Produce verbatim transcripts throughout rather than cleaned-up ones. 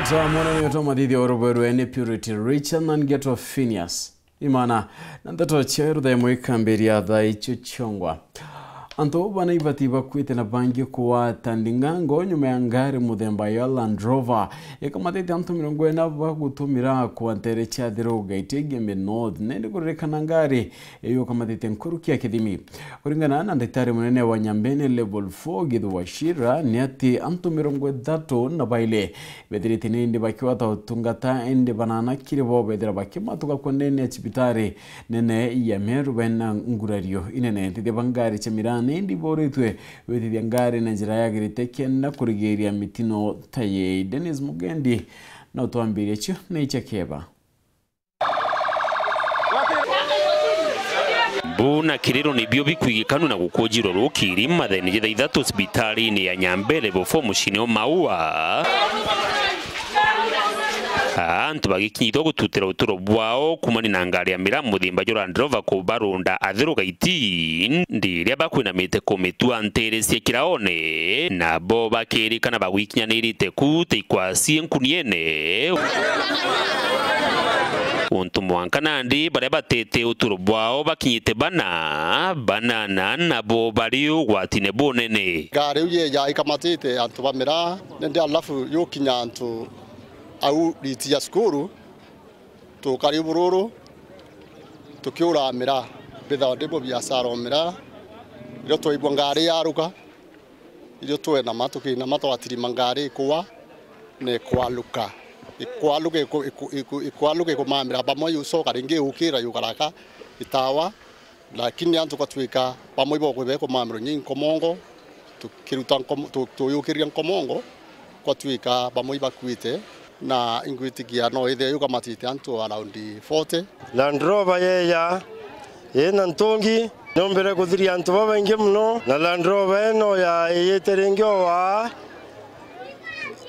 Twa mwana ni utwa mathithia urubwerwe ni Purity Richard na ngetwa Phineas Imana, na ndeto cia ruthemo ikambiria thaa icio ciongwa. Antu bana ibati bakwite na bangi kuwata ndingango nyuma ya ngari muthemba ya Land Rover ikamatite antu mirongo ina bagutumira kwa ntere cia Thirunga Igembe North, na indi kuririkana ngari iyo ikamatite nkuruki ya kithimi. Kuringana na ndagitari munene wa Nyambene Level four Githu Wachira, ni ati antu mirongo ithatu na baili bethirite nindi bakiwata utungata, indi banana kiri bo bethira bakimatuka kwa ndene ya cibitari nene ya Meru bena ngurario inene. Nthithia ba ngari cia miraa nindi boritwe gwitithia ngari na njira yagirite kenda kurigiria mitino ta yii. Dennis Mugendi na utwambiria cio ni icia keba. Mbu na kiriro nibio bikwigikanu na gukujirwa rukiri mathene ja thaa ithatu cibitarini ya Nyambene Level four muciini o Maua. Antu bagikinyithwa gututira uturo bwao kumania na ngari ya miraa muthemba jwa Land Rover kubarunda Athiru Gaiti, ndi iria bakwinamite kumitua ntere cia kiraone, nabo bakirikana bagwikinyanirite ku ta ikwasi nkuniene. Untu mwanka nandi baria batete uturo bwao bakinyite bana, banana nabo bari ugwatine bunene. Ngari iu yeja ikamatite antu ba miraa, nende alafu yukinya antu au riti ya cukuru, tukari bururu, tukiura miraa, mbithawa ndi mubiacara o miraa, irio twaigua ngari yaruka, irio twenama, tukinama twatirima ngari ikua, na ikwaluka. Ikwaluka iku-, iku-, iku-, ikwaluka ikumamira bamwe yucoka ringi yukira yukaraka itawa, lakini antu kwatwika bamwe ibokwibea ikumamirwa nyi nkomongo, tukiruta nkomo-, tu-, tuyukiria nkomongo, kwatwika bamwe ibakuite, na ingwitikia no ithire yukamatite antu around forty. Land Rover yeya ina ntungi, nyombere kuthiria antu babaingi muno, na Land Rover ino ya iyite ringi owa,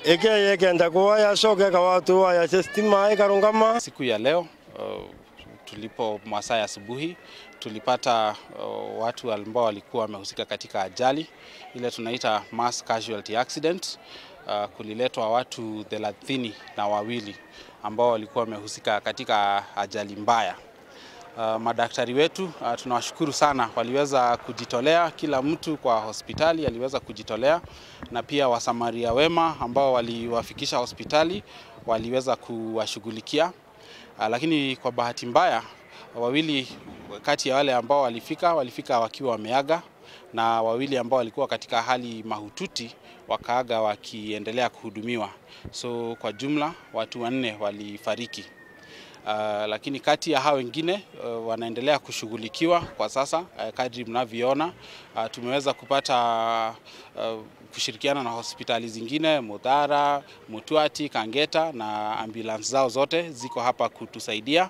ikeya ikenda kuwa yacoka ikawa tu waya cia stima ikarungama. Siku ya leo, uh, tulipo masaa ya asubuhi, tulipata, uh, watu ambao walikuwa wamehusika katika ajali, ile tunaita mass casualty accident. Uh, kuliletwa watu thelathini na wawili ambao walikuwa wamehusika katika ajali mbaya. Uh, madaktari wetu, uh, tunawashukuru sana, waliweza kujitolea kila mtu kwa hospitali, aliweza kujitolea, na pia wasamaria wema ambao waliwafikisha hospitali, waliweza kuwashughulikia. Ah, lakini kwa bahati mbaya, wawili kati ya wale ambao walifika, walifika wakiwa wameaga, na wawili ambao walikuwa katika hali mahututi wakaaga wakiendelea kuhudumiwa. So, kwa jumla, watu wanne walifariki. Ah, lakini kati ya hao wengine, eh, wanaendelea kushughulikiwa kwa sasa, eh, kadri mnavyoona. Ah, tumeweza kupata, eh, kushirikiana na hospitali zingine, Muthara, Mutuati, Kangeta, na ambulance zao zote ziko hapa kutusaidia.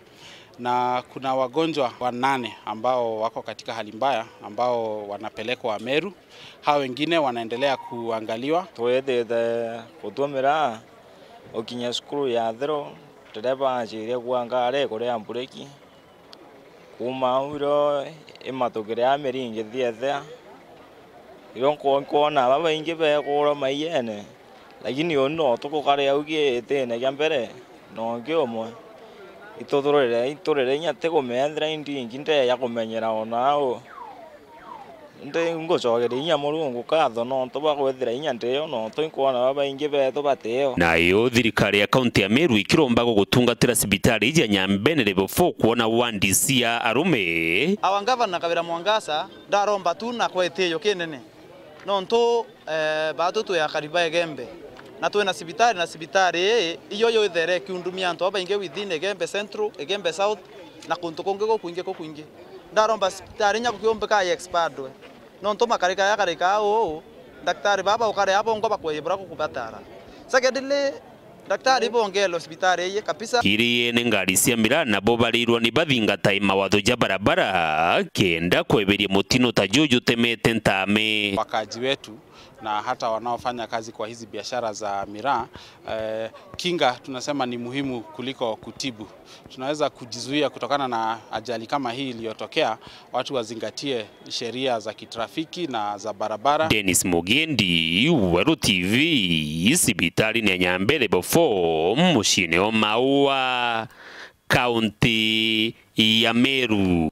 Na kuna wagonjwa wanane ambao wako katika hali mbaya, ambao wanapelekwa Meru. Hao wengine wanaendelea kuangaliwa. Twithite kutumira ukinya cukuru ya Thiro, ndereba acirie kua ngari ikuria mbureki. Kuuma au irio imatukire a miringi thiethea, irio nko-, nkwona babaingi bekuurwa maiyene, lakini uni no tukukare au giitine kia mbere, na ungi umwe. Ituturire, iturire inya ti kumeethira indi ingi ndeya kumenyera o nau. Indi ngucokeria inya Murungu nkatho nontu bwa kwithira inya ndiyo, nontu inkwona babaingi beetu batio. Nayo thirikari ya kaunti ya Meru ikiromba gugutungatira cibitari iji ya Nyambene Level four kwona wandi cia arume. Our Governor Kawira Mwangaza ndaromba tu na kwa itio kinene. Nontu, eh, baatu twi akari ba Igembe. Na twina cibitari, na cibitari ii, iyo yithere ikiundumia antu babaingi within Igembe Central, Igembe South, na kuntu kungi gukwingi, gukwingi. Ndaromba cibitari inya gukiumbika i expandwe. Nontu makarika yakarika uu, daktari baba ukare abongwa bakweye bura gukubatara. Secondly, daktari bongelwe cibitari iyi kabisa. Kiri yene ngari cia miraa nabo barirwa ni bathingata mawatho ja barabara, kenda kweberia mutino ta juju jutemete ntame. Wakaaji wetu na hata wanaofanya kazi kwa hizi biashara za miraa. Eh, kinga tunasema ni muhimu kuliko kutibu. Tunaweza kujizuia kutokana na ajali kama hii iliyotokea, watu wazingatie sheria za kitrafiki na za barabara. Dennis Mugendi, Weru T V, cibitari-ini ya Nyambere Bofo, muciini wa Maua, kaunti ya Meru.